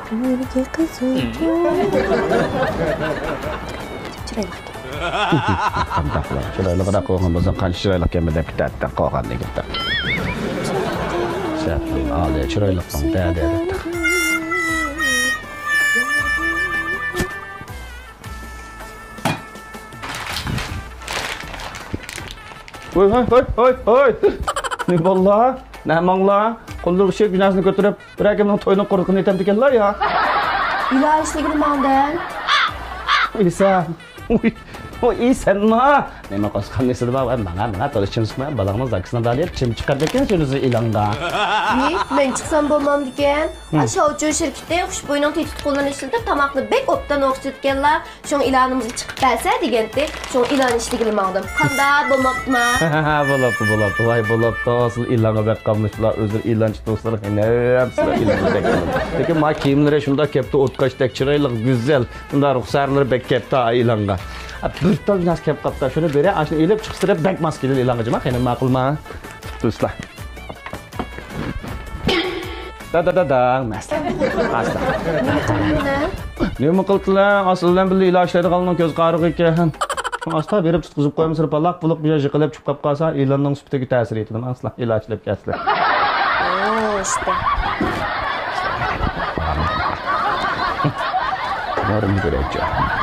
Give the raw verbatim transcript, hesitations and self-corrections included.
كۆڭۈلگە قىزىل چىرايلىق. قانداقلا چىرايلىقراق قويغان بولسا، قانچە چىرايلىق ئىكەنمەن دەپ كېتەتتىڭ، قويغاندىن كېتىپ. سەتنىڭ ئالىيە چىرايلىقنىڭ دەدە دەپتىڭ. ۋوي، ۋوي، ۋوي، ۋوي، ۋوي! نېمە بالىلار؟ نەماڭلار؟ قوللىرىغا ئىشىك بىناسىنى كۆتۈرۈپ، بىر ھەكىمنىڭ تويىنىڭ قۇرۇقىنى ئېتەمدىكەنلا يا. ئىلاھىشلىكىنى ماڭدىن. ئىسا. ۋوي، ۋوي، ئىسەنما؟ نېمە قوسقان نېسىدە بار؟ ۋاي، ماڭا، ماڭا، تولا چىم چىقما. بالىڭنىڭ زاكىسىنى دالىيىپ، چىم چىقاردىكەن شۇنىسى ئېلانغا. ئى، مەن چىقسام بولمامدىكەن؟ ھە. ئا، شاۋچۇ شىركىتى خۇشبۇينىڭ تېتىتقۇلىرىنى ئىشلىتىپ، تاماقنى بەك ئوبدان ئوخشىتىدىكەنلا. شۇڭا ئىلانىمىزغا چىقىپ بەرسە دېگەنتى، شۇڭا ئىلان ئىشلىگىلى ماڭدىم. قانداق، بولماپتىما؟ بولۇپتۇ، بولۇپتۇ، ۋاي بولۇپتۇ، ئاسىل ئىلانغا بەك قاملىشىپلا، ئۆزى ئىلانچى دوستلار، ھەممىسىلا ئىلانغا بەك قاملىشىپ. لېكىن ما كىيىملىرى شۇنداق كەپتۇ، ئوتقاشتەك چىرايلىق، گۈزەل، شۇنداق رۇخسارلىرى بەك كەپتۇ ئىلانغا. بىر تال نەرسە كەپ قاپتا، شۇنى بېرە، ئاشۇنى ئېلىپ چىقسا بەك ماس كېلىدۇ ئىلانغا جۇما، قېنى ماقۇلما؟ دوستلار. دا، دا، دا، دا، مەسلەن. ئاستا. نېمە قىلدىڭ؟ نېمە قىلدىلە؟ ئاسىل بىلەن بىللە ئىلاج ئىشلەيدىغاننىڭ كۆز قارىغى ئىكەن. ئاستا بېرىپ تۇتقۇزۇپ قويمىسىلا، پالاق پۇلۇق بىر يىقىلىپ چۈشۈپ قاپ قالسا، ئىلاننىڭ سۈپىتىگە تەسىر يېتىدۇ. ئاستا ئىلاج ئىشلەپ كەتسىلە. ئوو، ئىشتە. نورم گۆرەچچە.